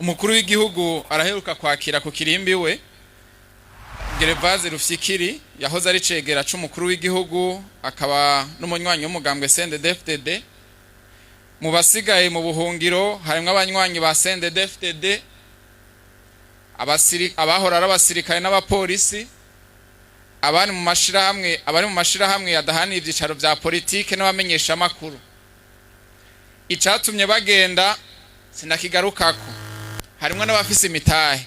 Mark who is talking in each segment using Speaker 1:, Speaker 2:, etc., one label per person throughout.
Speaker 1: Umukuru w'igihugu araheruka kwakira ku kirimbi we Gervaze Rufyikiri, yahoze ari cegera c'umukuru w'igihugu, akaba n'umunywanyi w'umugambwe CNDD-FDD. Mu basigaye mu buhungiro harimwo abanywanyi ba CNDD-FDD, abahora ari abasirikare n'abapolisi, abari mu mashirahamwe, abari mu mashirahamwe yadahaniye ivyicaro vya politike n'abamenyeshamakuru. Icatumye bagenda sinakigarukako. Harimwo n'abafise imitahe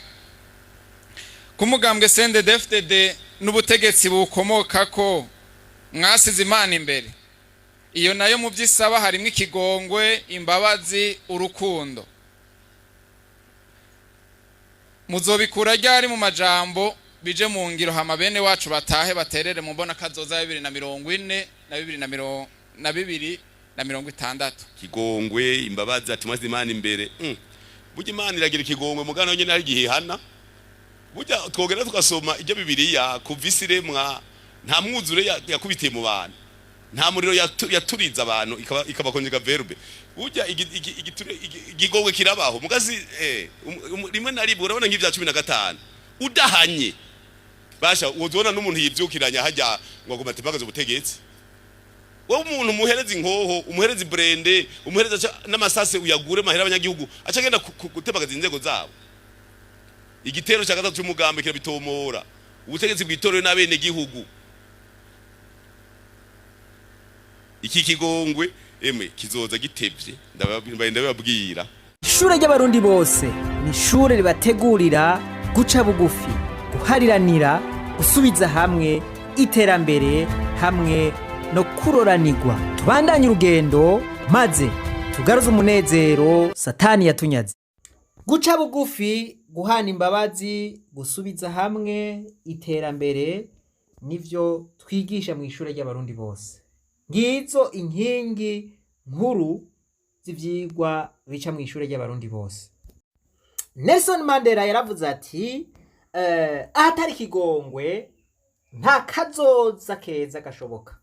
Speaker 1: ku mugambwe CNDD-FDD n'ubutegetsi bukomokako. Mwasize Imana imbere, iyo nayo mu vyisaba harimwo ikigongwe, imbabazi, urukundo. Muzobikura ryari mu majambo bije mu ngiro, hama bene wacu batahe, baterere mu mbona kazoza 2040 na 2060?
Speaker 2: Kigongwe, imbabazi, ati maze Imana imbere. Burya Imana iragira ikigongwe, mugana nyene hari igihe ihana. Burya twogera tugasoma ibyo Bibiliya, kuva isi iremwa nta mwuzure yakubitiye mu bantu, nta muriro yaturiza abantu ikabakonjega verbe. Burya igigongwe kirabaho mugazi rimwe na rimwe. Urabona nk'ivya 15 udahanye basha, wozibona n'umuntu yivyukiranya hajya ngo aguma atembagaze ubutegetsi. Wowe umuntu umuhereza inkoho, umuhereza blindé, umuhereza n'amasase, uyagure mahera abanyagihugu, aca agenda gutembagaza inzego zabo. Igitero cya gatatu cy'umugambi kirabitomora: ubutegetsi bwitorewe n'abene gihugu. Iki kigongwe emwe kizoza gitevye, ndababwira.
Speaker 3: Ishure ry'Abarundi bose ni ishure ribategurira guca bugufi, guhariranira, gusubiza hamwe, iterambere hamwe no kuroranirwa. Tubandanye urugendo maze tugaruze umunezero Satani yatunyaze. Guca bugufi, guhana imbabazi, gusubiza hamwe, iterambere, nivyo twigisha mu ishure ry'Abarundi bose. Ngizo inkingi nkuru z'ivyigwa bica mu ishure ry'Abarundi bose. Nelson Mandela yaravuze ati ahatari ikigongwe nta kazoza keza gashoboka.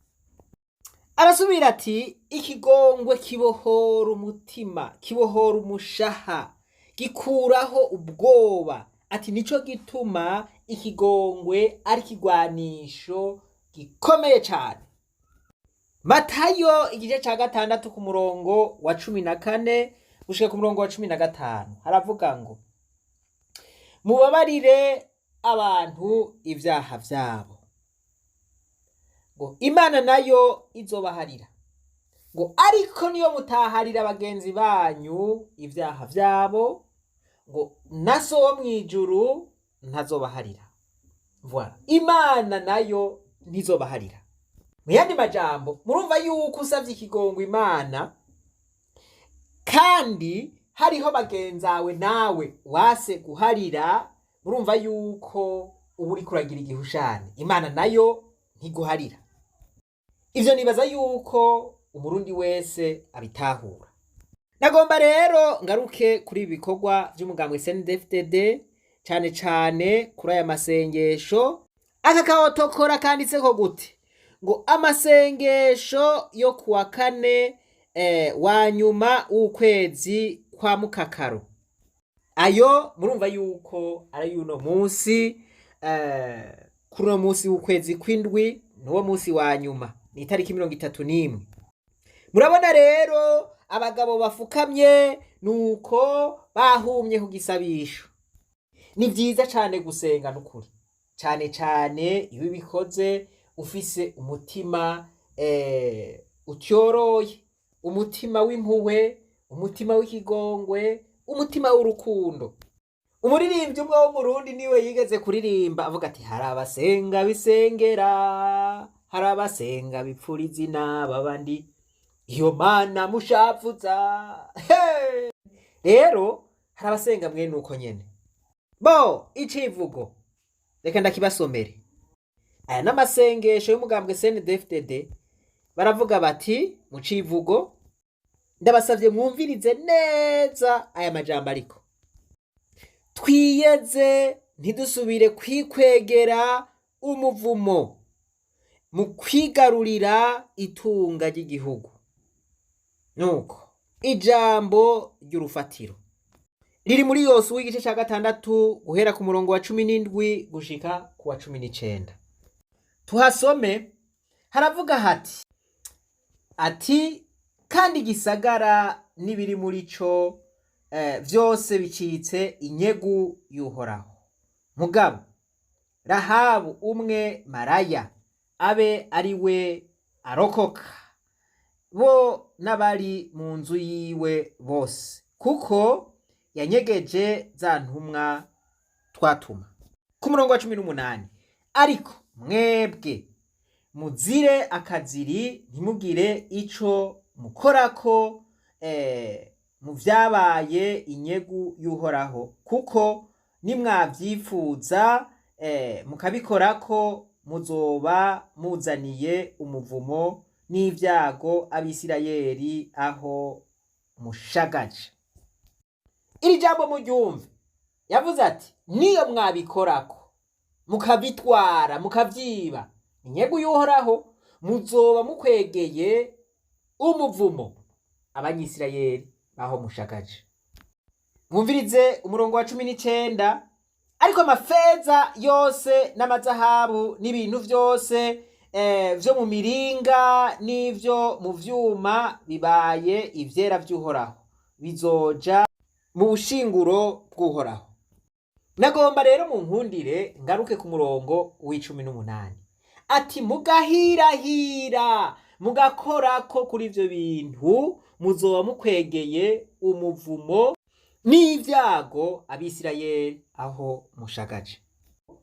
Speaker 3: Arasubira ati ikigongwe kibohora umutima, kibohora umushaha, gikuraho ubwoba. Ati nico gituma ikigongwe ari ikigwanisho gikomeye cane. Matayo igice ca 6 ku murongo wa 14 gushika ku murongo wa 15 haravuga ngo: "Mubabarire abantu ivyaha vyabo, ngo Imana nayo izobaharira, ngo ariko niyo mutaharira bagenzi banyu ivyaha vyabo, ngo na So wo mw'ijuru ntazobaharira." Voilà. Imana nayo ntizobaharira. Mu yandi majambo, murumva yuko usavye ikigongo Imana kandi hariho bagenzawe nawe wase guharira, murumva yuko uba uriko uragira igihushane, Imana nayo ntiguharira. Ivyo nibaza yuko Umurundi wese abitahura. Nagomba rero ngaruke kuri ibi bikorwa vy'umugambwe CNDD-FDD, cane cane kuri aya masengesho. Aka kawotokora kanditseko gute? Ngo amasengesho yo kuwa kane wa nyuma w'ukwezi kwa mukakaro. Ayo murumva yuko ari uno munsi, kuri uno munsi w'ukwezi kw'indwi, niwo munsi wa nyuma, ni itariki 31. Murabona rero abagabo bafukamye, nuko bahumye ku gisabisho. Ni vyiza cane gusenga n'ukuri, cane cane iyo ubikoze ufise umutima utyoroye, umutima w'impuhwe, umutima w'ikigongwe, umutima w'urukundo. Umuririmbyi umwe w'Umurundi niwe yigeze kuririmba avuga ati: "Hari abasenga bisengera, hari abasenga bipfura izina, babandi iyo Mana mushavuza." Hey! Rero hari abasenga mwene uko nyene. Bo icivugo reka ndakibasomere. Aya n'amasengesho y'umugambwe CNDD-FDD. Baravuga bati mu civugo, ndabasavye mwumvirize neza aya majambo, ariko: "Twiyeze ntidusubire kwikwegera umuvumo mu kwigarurira itunga ry'igihugu." Nuko ijambo ry'urufatiro: Riri muri Yosuwa igice cya 6, guhera ku murongo wa 17 gushika ku wa 19. Tuhasome, haravuga hati ati: "Kandi igisagara n'ibiri muri co vyose bicitse inyegu y'Uhoraho. Mugabo Rahabu umwe maraya abe ari we arokoka, bo n'abari mu nzu yiwe bose, kuko yanyegeje za ntumwa twatuma." Ku murongo wa 18: "Ariko mwebwe muzire akaziri, ntimugire ico mukorako mu vyabaye inyegu y'Uhoraho, kuko nimwavyifuza mukabikorako, muzoba muzaniye umuvumo n'ivyago Abisirayeli aho mushagaje." Iri jambo muryumve. Yavuze ati: "Niyo mwabikorako, mukabitwara, mukavyiba, inyegu y'Uhoraho, muzoba mukwegeye umuvumo Abanyisirayeli baho mushagaje." Mwumvirize umurongo wa 19: "Ariko amafeza yose n'amazahabu n'ibintu vyose vyo mu miringa n'ivyo mu vyuma bibaye ivyera vy'Uhoraho, bizoja mu bushinguro bw'Uhoraho." Nagomba rero mu nkundire ngaruke ku murongo w'18, ati: "Mugahirahira mugakorako kuri ivyo bintu, muzoba mukwegeye umuvumo n'ivyago Abisirayeli aho mushagaje."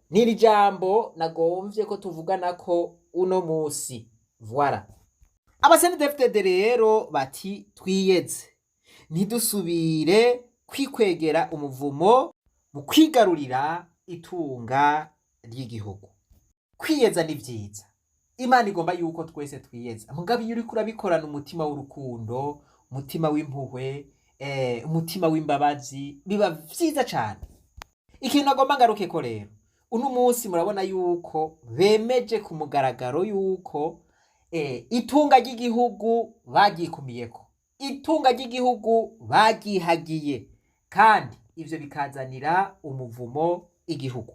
Speaker 3: N'iri jambo nagomvye ko tuvugana ko uno musi. Voilà, aba CNDD-FDD rero bati: "Twiyeze, ntidusubire kwikwegera umuvumo mu kwigarurira itunga ry'igihugu." Kwiyeza ni vyiza, Imana igomba yuko twese twiyeza. Mugabo iyo uriko urabikorana umutima w'urukundo, umutima w'impuhwe, umutima w'imbabazi, biba vyiza cane. Ikintu agomba ngaruke ko rero uno munsi, murabona yuko bemeje ku mugaragaro yuko itunga ry'igihugu bagyikumiyeko, itunga ry'igihugu bagyihagiye, kandi ivyo bikazanira umuvumo igihugu.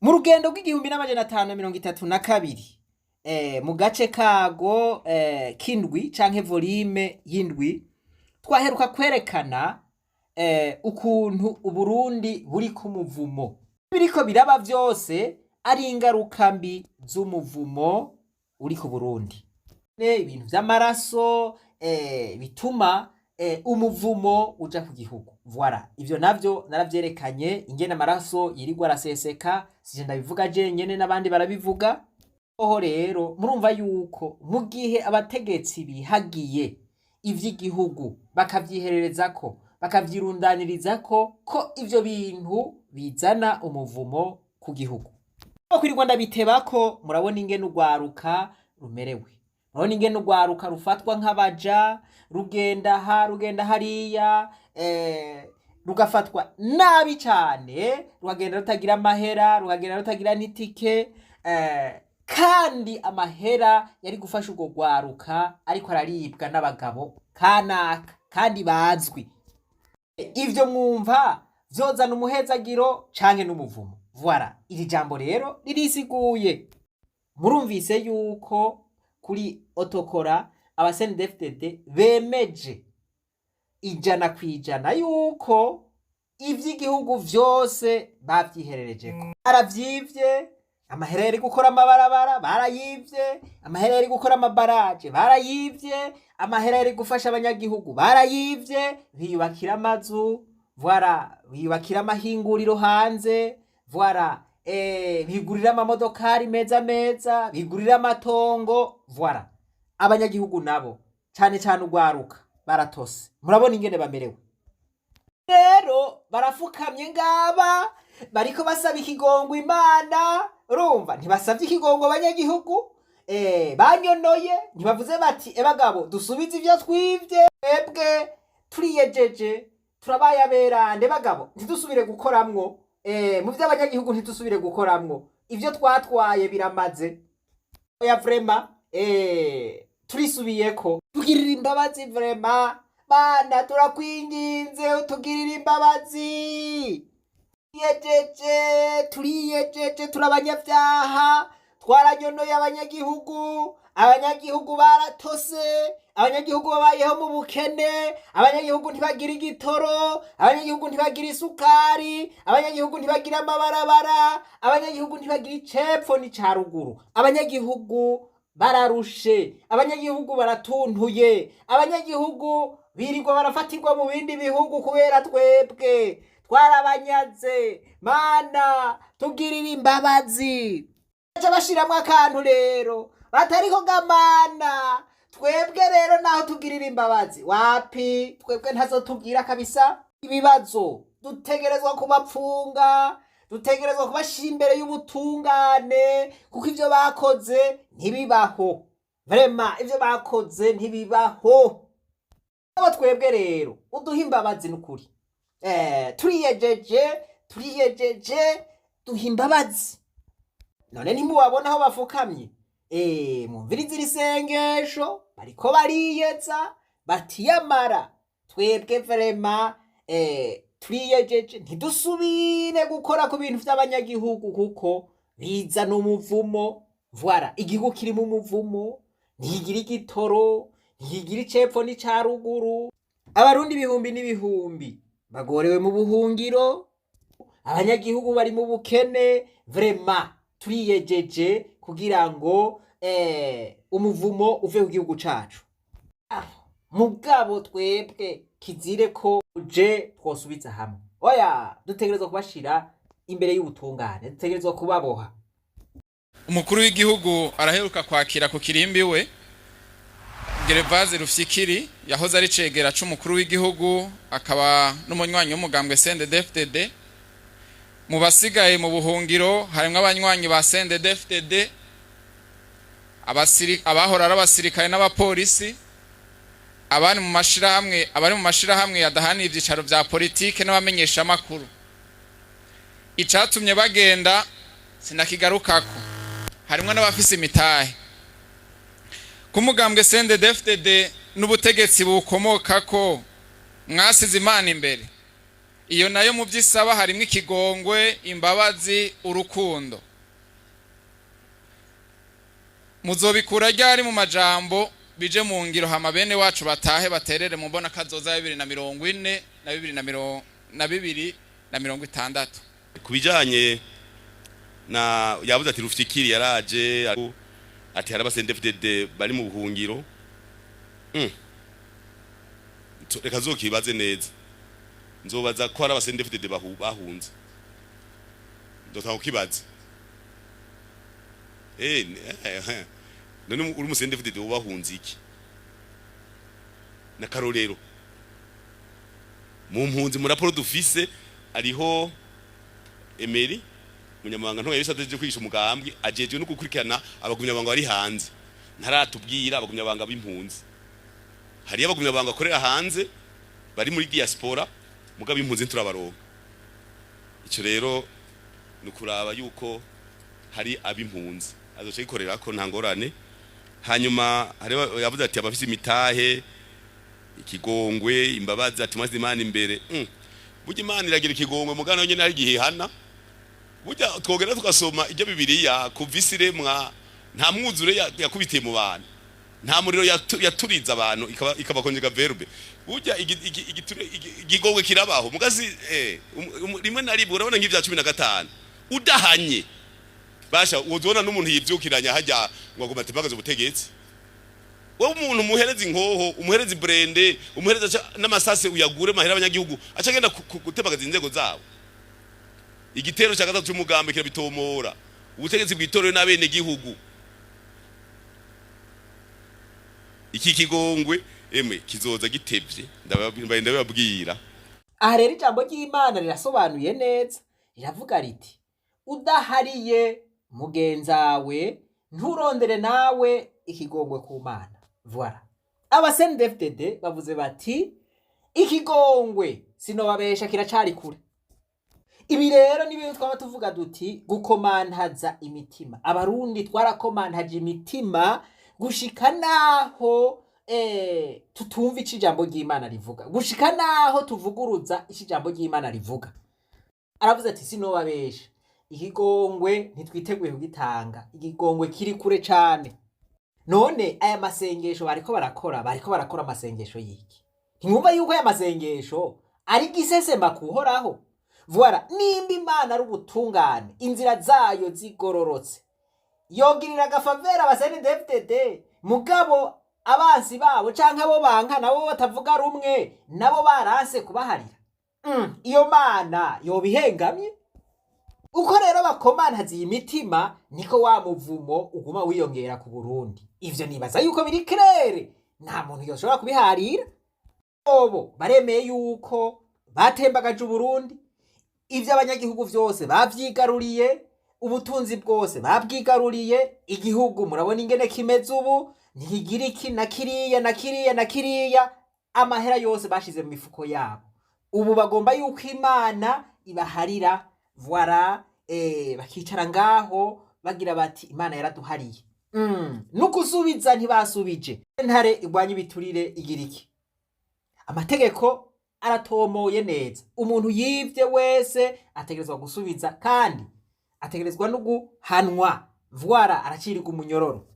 Speaker 3: Mu rugendo rw'1532, mu gace kago k'indwi canke volume y'indwi, twaheruka kwerekana ukuntu Uburundi buri ku muvumo. Biriko biraba vyose ari ingaruka mbi z'umuvumo uri ku Burundi. Ibintu vy'amaraso bituma umuvumo uja ku gihugu. Voilà, ivyo navyo naravyerekanye ingene amaraso yirirwa araseseka. Sije ndabivuga jenyene, n'abandi barabivuga. Oho rero murumva yuko mu gihe abategetsi bihagiye ivy'igihugu, bakavyihererezako, bakavyirundanirizako, ko ivyo bintu bizana umuvumo ku gihugu. Kwirirwa ndabitebako, murabona ingene urwaruka rumerewe, murabona ingene urwaruka rufatwa nk'abaja, rugenda aha, rugenda hariya, rugafatwa nabi cane, rukagenda rutagira amahera, rukagenda rutagira n'itike, kandi amahera yari gufasha urwo rwaruka ariko araribwa n'abagabo kanaka kandi bazwi. Ivyo mwumva vyozana umuhezagiro canke n'umuvumo? Voilà, iri jambo rero ririsiguye. Murumvise yuko kuri otokora aba CNDD-FDD bemeje 100% yuko ivy'igihugu vyose bavyihererejeko, baravyivye. Amahera yari gukora amabarabara barayivye, amahera yari gukora amabaraje barayivye, amahera yari gufasha abanyagihugu barayivye, biyubakira amazu, voilà, biyubakira amahinguriro hanze, voilà, bigurira amamodokari meza meza, bigurira amatongo, voilà. Abanyagihugu nabo, cane cane urwaruka, baratose. Murabona ingene bamerewe rero, barafukamye ngaba bariko basaba ikigongo Imana. Urumva ntibasavye ikigongo abanyagihugu banyonoye, ntibavuze bati: "Ebagabo, dusubize ivyo twivye, twebwe turiyejeje, turabaye aberande bagabo, ntidusubire gukoramwo mu vy'abanyagihugu, ntidusubire gukoramwo, ivyo twatwaye biramaze. Oya, vraiment, turisubiyeko, tugirira imbabazi vraiment." Mana, turakwinginze utugirire imbabazi. Turiyejeje, turiyejeje, turi abanyabyaha, twaranyonoye abanyagihugu, abanyagihugu baratose, abanyagihugu babayeho mu bukene, abanyagihugu ntibagira igitoro, abanyagihugu ntibagira isukari, abanyagihugu ntibagira amabarabara, abanyagihugu ntibagira icepfo n'ica ruguru, abanyagihugu bararushe, abanyagihugu baratuntuye, abanyagihugu birirwa barafatirwa mu bindi bihugu kubera twebwe twarabanyaze. Mana, tugirire imbabazi. Baca bashiramwo akantu rero batariko gamana. Twebwe rero naho tugirira imbabazi, wapi, twebwe ntazo tugira kabisa. Ibibazo dutegerezwa kubapfunga, dutegerezwa kubashira imbere y'ubutungane, kuko ivyo bakoze ntibibaho. Vraiment, ivyo bakoze ntibibaho. Abo twebwe rero uduha imbabazi n'ukuri. Turiyejeje, turiyejeje, duha imbabazi. None ntimubabona aho bafukamye? Mwumvirize iri sengesho, bariko bariyeza batiyamara twebwe vraiment turiyejeje, ntidusubire gukora ku bintu vy'abanyagihugu kuko bizana umuvumo. Voilà, igihugu kirimo umuvumo, ntikigira igitoro, ntikigira icepfo n'ica ruguru. Abarundi ibihumbi n'ibihumbi bagorewe mu buhungiro, abanyagihugu bari mu bukene. Vraiment, turiyejeje kugira ngo umuvumo uve ku gihugu cacu. Mugabo twebwe kizire ko je twosubiza hamwe, oya, dutegerezwa kubashira imbere y'ubutungane, dutegerezwa kubaboha.
Speaker 1: Umukuru w'igihugu araheruka kwakira ku kirimbi we Gervaze Rufyikiri, yahoze ari cegera c'umukuru w'igihugu, akaba n'umunywanyi w'umugambwe CNDD-FDD. Mu basigaye mu buhungiro harimwo abanywanyi ba CNDD-FDD, abahora ari abasirikare n'abapolisi, abari mu mashirahamwe, abari mu mashirahamwe yadahaniye ivyicaro vya politike n'abamenyeshamakuru. Icatumye bagenda sinakigarukako, harimwo n'abafise imitahe ku mugambwe CNDD-FDD n'ubutegetsi bukomokako. Mwasize Imana imbere, iyo nayo mu vyisaba harimwo ikigongwe, imbabazi, urukundo. Muzobikura ryari mu majambo bije mu ngiro, hama bene wacu batahe baterere mu mbona kazoza ya 2040 na 2060?
Speaker 2: Ku bijanye na yavuze ati Rufyikiri yaraje, ati hari aba CNDD-FDD bari mu buhungiro. Reka zokibaze neza, nzobaza ko hari aba CNDD-FDD bahunze, ndotanga kukibaza. None uri umu CNDD-FDD wahunze iki? N'akarorero mu mpunzi, mu raporo dufise ariho Emery munyamabanga ntoya yose ajeje kwigisha umugambwe, ajejwe no gukurikirana abagumyabanga bari hanze, ntaratubwira abagumyabanga b'impunzi. Hariyo abagumyabanga bakorera hanze bari muri diaspora, mugabo impunzi ntiturabaronka. Ico rero ni ukuraba yuko hari ab'impunzi azoca yikorera ko nta ngorane. Hanyuma hari yavuze ati abafise imitahe, ikigongwe, imbabazi, ati maze Imana imbere. Burya Imana iragira ikigongwe, mugana nyene hari igihe ihana. Burya twogera tugasoma ibyo Bibiliya, kuva isi iremwa nta mwuzure yakubitiye mu bantu, nta muriro yaturiza abantu ikabakonjega verbe. Burya igigongwe kirabaho mugazi rimwe na rimwe. Urabona nk'ivya 15 udahanye basha uzobona n'umuntu yivyukiranya hajya ngo aguma atembagaze ubutegetsi. Wowe umuntu umuhereza inkoho, umuhereza blindé, umuhereza n'amasase, uyagure mahera abanyagihugu, aca agenda gutembagaza inzego zabo. Igitero cya gatatu cy'umugambi kirabitomora: ubutegetsi bwitorewe n'abene gihugu. Iki kigongwe emwe kizoza gitevye, ndababwira.
Speaker 3: Aha rero ijambo ry'Imana rirasobanuye neza, riravuga riti: "Udahariye mugenzawe nturondere nawe ikigongwe ku Mana." Voilà, aba CNDD-FDD bavuze bati ikigongwe sinobabesha kiracari kure. Ibi rero ni ibintu twaba tuvuga duti gukomantaza imitima. Abarundi twarakomantaje imitima gushika naho tutumva ico ijambo ry'Imana rivuga, gushika naho tuvuguruza ico ijambo ry'Imana rivuga. Aravuze ati sinobabesha, ikigongwe ntitwiteguye kugitanga, ikigongwe kiri kure cane. None aya masengesho bariko barakora, bariko barakora amasengesho yiki? Ntimwumva yuko aya masengesho ari igisesema kuhoraho? Voilà, nimba Imana ari ubutungane, inzira zayo zigororotse, yogirira agafavera aba CNDD-FDD, mugabo abansi babo canke abo banka nabo batavuga rumwe nabo baranse kubaharira. Iyo mana yoba ihengamye. Uko rero bakomantaziye imitima, niko wa muvumo uguma wiyongera ku Burundi. Ivyo nibaza yuko biri clair, nta muntu yoshobora kubiharira. Bobo baremeye yuko batembagaje Uburundi, ivyo abanyagihugu vyose bavyigaruriye, ubutunzi bwose babwigaruriye, igihugu murabona ingene kimeze ubu, ntikigira iki na kiriya na kiriya na kiriya, amahera yose bashize mu mifuko yabo. Ubu bagomba yuko Imana ibaharira, voilà, bakicara ngaho bagira bati Imana yaraduhariye. Nugusubiza ntibasubije. Ntare igwanya ibiturire igira iki? Amategeko aratomoye neza, umuntu yivye wese ategerezwa gusubiza kandi ategerezwa no guhanwa, voilà, aracirirwa umunyororo.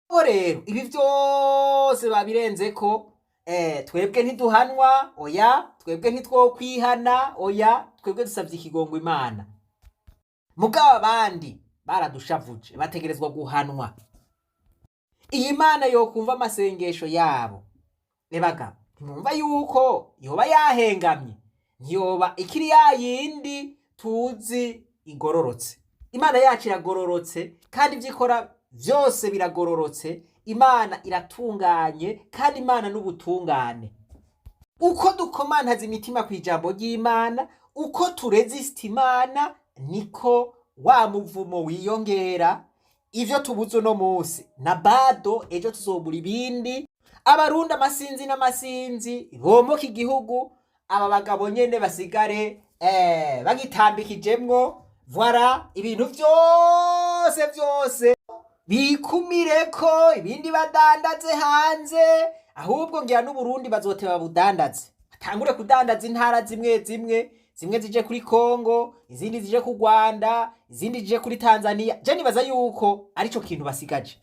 Speaker 3: Bo rero ibi vyose babirenzeko, twebwe ntiduhanwa, oya, twebwe ntitwokwihana, oya, twebwe dusavye ikigongo Imana. Mugabo abandi baradushavuje, bategerezwa guhanwa. Iyi Mana yokumva amasengesho yabo, ebaga ntimwumva yuko yoba yahengamye? Ntiyoba ikiri ya yindi tuzi igororotse. Imana yacu iragororotse kandi ibyo ikora byose biragororotse. Imana iratunganye kandi Imana n'ubutungane. Uko dukomantaza imitima ku ijambo ry'Imana, uko turezisita Imana, niko wa muvumo wiyongera. Ivyo tubuze uno munsi na bado ejo tuzobura ibindi. Abarundi amasinzi n'amasinzi bomoka igihugu, aba bagabo nyene basigare bagitambikijemwo, voilà, ibintu vyose vyose bikumireko, ibindi badandaze hanze. Ahubwo ngira n'Uburundi bazoteba budandaze, batangure kudandaza intara zimwe zimwe, zimwe zije kuri Kongo, izindi zije ku Rwanda, izindi zije kuri Tanzania. Je nibaza yuko arico kintu basigaje.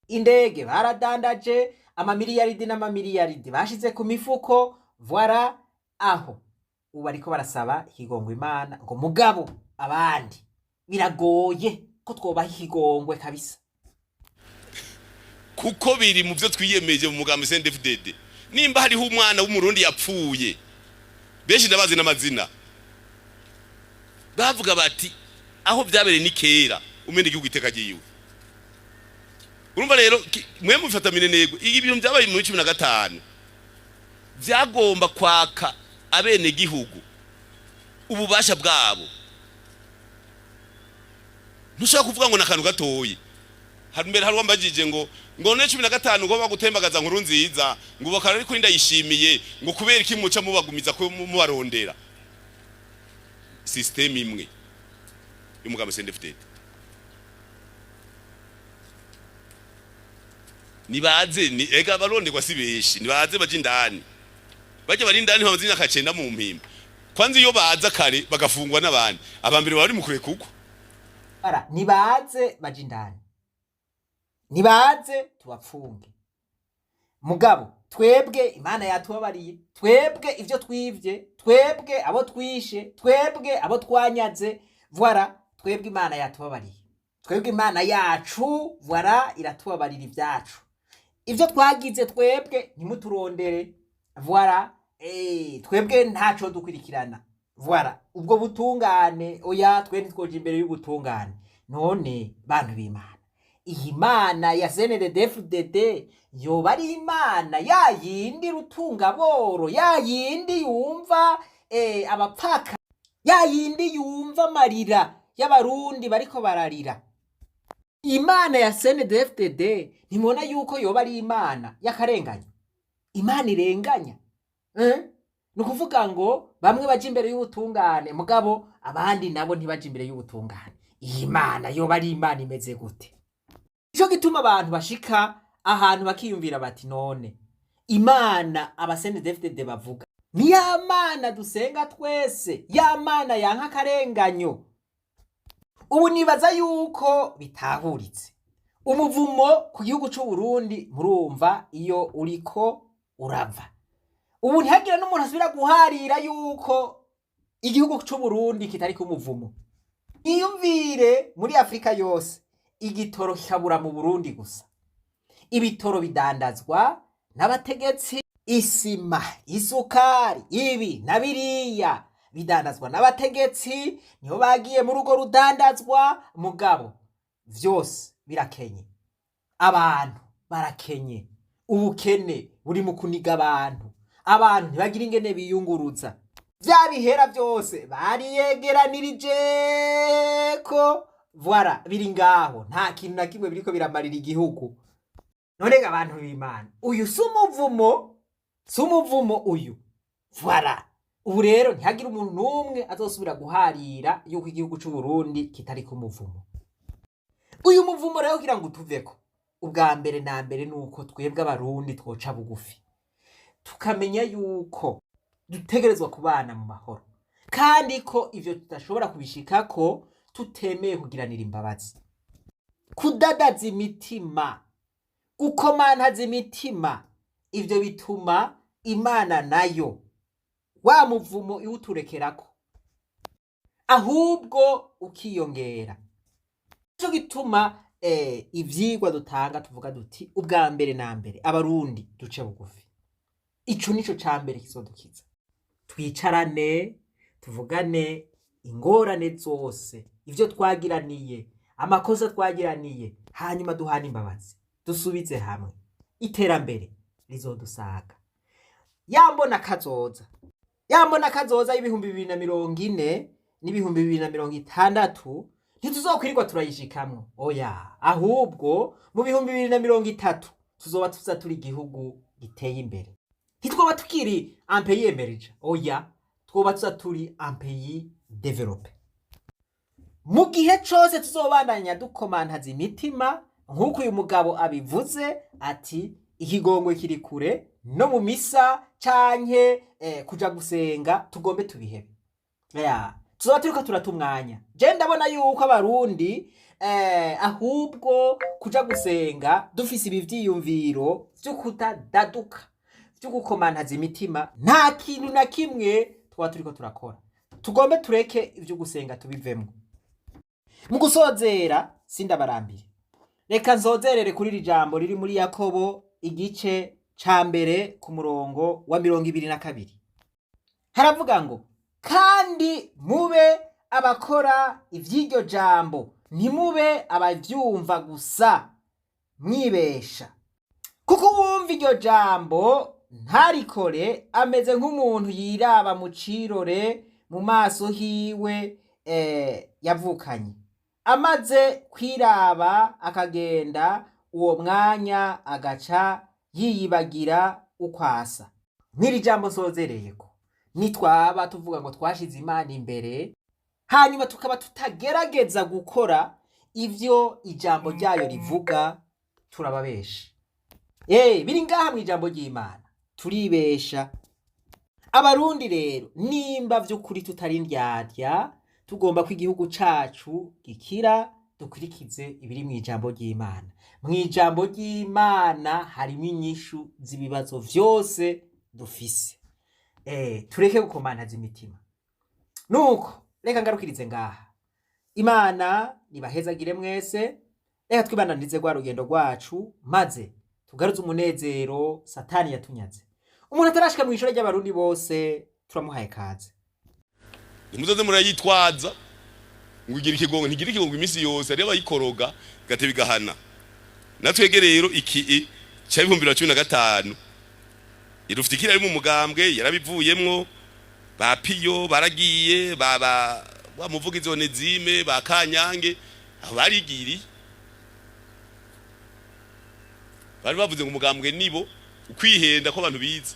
Speaker 3: Indege baradandaje, amamiliyaridi n'amamiliyaridi bashize ku mifuko, voilà. Aho ubu bariko barasaba ikigongwe Imana ngo mugabo abandi biragoye ko twobaha ikigongwe kabisa.
Speaker 2: Kuko biri mu byo twiyemeje mu mugambi CNDD-FDD. Nimba hariho umwana w'Umurundi yapfuye, benshi ndabazi n'amazina, bavuga bati aho byabereye ni kera umene igihugu iteka ryiwe. Urumva rero mwe mubifata minenegwe. Ibi bintu byabaye muri 15 byagomba kwaka abene gihugu ububasha bwabo. Ntushobora kuvuga ngo nakantu gatoyi. Hari mbere hari wambajije ngo none 15 ngo bagutembagaza nkuru nziza, ngo bakara, ariko ndayishimiye ngo kubera iki muca mubagumiza ko mubarondera? System imwe y'umugambi CNDD-FDD, nibaze ni ega abaronderwa si benshi, nibaze baje indani, baje bari indani bamaze imyaka 9 mu mpimba. Kwanza iyo baza kare bagafungwa n'abandi, abambere bari mu kure kugwa.
Speaker 3: Bara nibaze baje indani, nibaze tubapfunge, mugabo twebwe Imana yatubabariye, twebwe ivyo twivye, twebwe abo twishe, twebwe abo twanyaze, voilà, twebwe Imana yatubabariye, twebwe Imana yacu, voilà, iratubabarira ivyacu, ivyo twagize. Twebwe ntimuturondere, voilà, twebwe ntaco dukurikirana, voilà, ubwo butungane oya, twe ntitwoja imbere y'ubutungane. None bantu b'Imana, iyi Mana ya CNDD-FDD yoba ari Imana ya yindi rutungaboro, ya yindi yumva abapfaka, ya yindi yumva amarira y'Abarundi bariko bararira? Imana ya CNDD-FDD ntimubona yuko yoba ari Imana y'akarengane, Imana irenganya, eh? Ni ukuvuga ngo bamwe baja imbere y'ubutungane, mugabo abandi nabo ntibaja imbere y'ubutungane. Iyi Mana yoba ari Imana imeze gute? Nico gituma abantu bashika Ahantu bakiyumvira bati: "None Imana aba CNDD-FDD bavuga ni ya Mana dusenga twese, ya Mana yanka akarenganyo?" Ubu nibaza yuko bitahuritse. Umuvumo ku gihugu c'u Burundi, murumva iyo uriko urava. Ubu ntihagire n'umuntu asubira guharira yuko igihugu c'u Burundi kitariko umuvumo. Iyumvire, muri Afurika yose igitoro kikabura mu Burundi gusa. Ibitoro bidandazwa n'abategetsi, isima, isukari, ibi na biriya bidandazwa n'abategetsi, niho bagiye muri urwo rudandazwa. Mugabo vyose birakenye, abantu barakenye, ubukene buri mu kuniga abantu, abantu ntibagira ingene biyunguruza. Vya bihera byose bariyegeranirije ko voilà, biri ngaho, nta kintu na kimwe biriko biramarira igihugu. None ga abantu b'Imana, uyu si umuvumo? Si umuvumo uyu? Voilà. Ubu rero ntihagire umuntu n'umwe azosubira guharira yuko igihugu c'u Burundi kitari ku muvumo. Uyu muvumo rero, kugira ngo utuveko, ubwa mbere na mbere nuko twebwe Abarundi twoca bugufi, tukamenya yuko dutegerezwa kubana mu mahoro, kandi ko ivyo tudashobora kubishikako tutemeye kugiranira imbabazi. Kudadaza imitima, gukomantaza imitima, ivyo bituma Imana nayo wa muvumo iwuturekerako, ahubwo ukiyongera. Nico gituma ivyigwa dutanga tuvuga duti: "Ubwa mbere na mbere, Abarundi duce bugufi." Ico nico ca mbere kizodukiza. Twicarane, tuvugane ingorane zose, ivyo twagiraniye, amakosa twagiraniye, hanyuma duhane imbabazi, dusubize hamwe. Iterambere rizodusaga. Yambona kazoza, yambona kazoza y'2040 n'2060, ntituzokwirirwa turayishikamwo, oya. Ahubwo mu 2030 tuzoba tuza turi igihugu giteye imbere. Ntitwoba tukiri un pays émergent, oya, twoba tuza turi un pays développé. Mu gihe cose tuzobandanya dukomantaza imitima, nk'uko uyu mugabo abivuze ati ikigongwe kiri kure, no mu misa canke kuja gusenga tugombe tubihebe, ya tuzoba turiko turata umwanya. Je ndabona yuko Abarundi ahubwo kuja gusenga dufise ibi vyiyumviro vyo kutadaduka, vyo gukomantaza imitima, nta kintu na kimwe twaba turiko turakora. Tugombe tureke ivyo gusenga, tubivemwo. Mu gusozera, sindabarambire, reka nzozerere kuri iri jambo riri muri Yakobo igice ca mbere ku murongo wa 22. Haravuga ngo: "Kandi mube abakora ivy'iryo jambo, ntimube abavyumva gusa mwibesha. Kuko uwumva iryo jambo ntarikore ameze nk'umuntu yiraba mu cirore mu maso hiwe yavukanye. Amaze kwiraba akagenda, uwo mwanya agaca yiyibagira uko asa." Nk'iri jambo nsozereyeko: nitwaba tuvuga ngo twashize Imana imbere, hanyuma tukaba tutagerageza gukora ivyo ijambo ryayo rivuga, turababesha. Biri ngaha mu ijambo ry'Imana, turibesha. Abarundi rero, nimba vy'ukuri tutari indyarya, tugomba ko igihugu cacu gikira, dukurikize ibiri mu ijambo ry'Imana. Mu ijambo ry'Imana harimo inyishu z'ibibazo vyose dufise. Tureke gukomantaza imitima. Nuko reka ngarukirize ngaha. Imana nibahezagire mwese. Reka twibananize rwa rugendo rwacu, maze tugaruze umunezero Satani yatunyaze. Umuntu atarashika mu ishuri ry'Abarundi bose, turamuhaye kaze.
Speaker 2: Ntimuzoze murayitwaza ngo igira ikigongo. Ntigira ikigongo iminsi yose, hariyo abayikoroga gatebe igahana. Natwege rero iki ca 2015, Irufikira ari mu mugambwe yarabivuyemwo, ba Piyo baragiye, ba wa muvugizi Onezime, ba Kanyange, aho barigiriye bari bavuze ngo umugambwe nibo. Ukwihenda ko abantu bize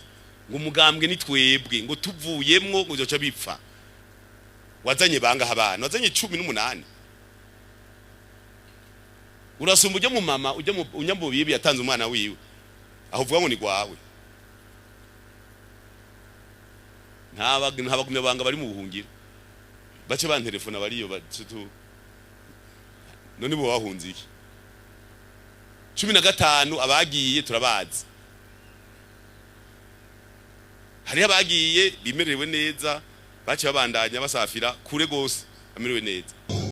Speaker 2: ngo umugambwe ni twebwe, ngo tuvuyemwo ngo byoca bipfa. Wazanye bangaha? Abana wazanye 18. Urasumba ujya mu mama ujya mu unyambubibi yatanze umwana wiwe, aho uvuga ngo ni gwawe. Nta bagumyabanga bari mu buhungiro bace bantelefona bariyo batutu. None bo bahunze iki? 15 abagiye turabazi. Hariho abagiye bimerewe neza, bace babandanya basafira kure gose, bamerewe neza.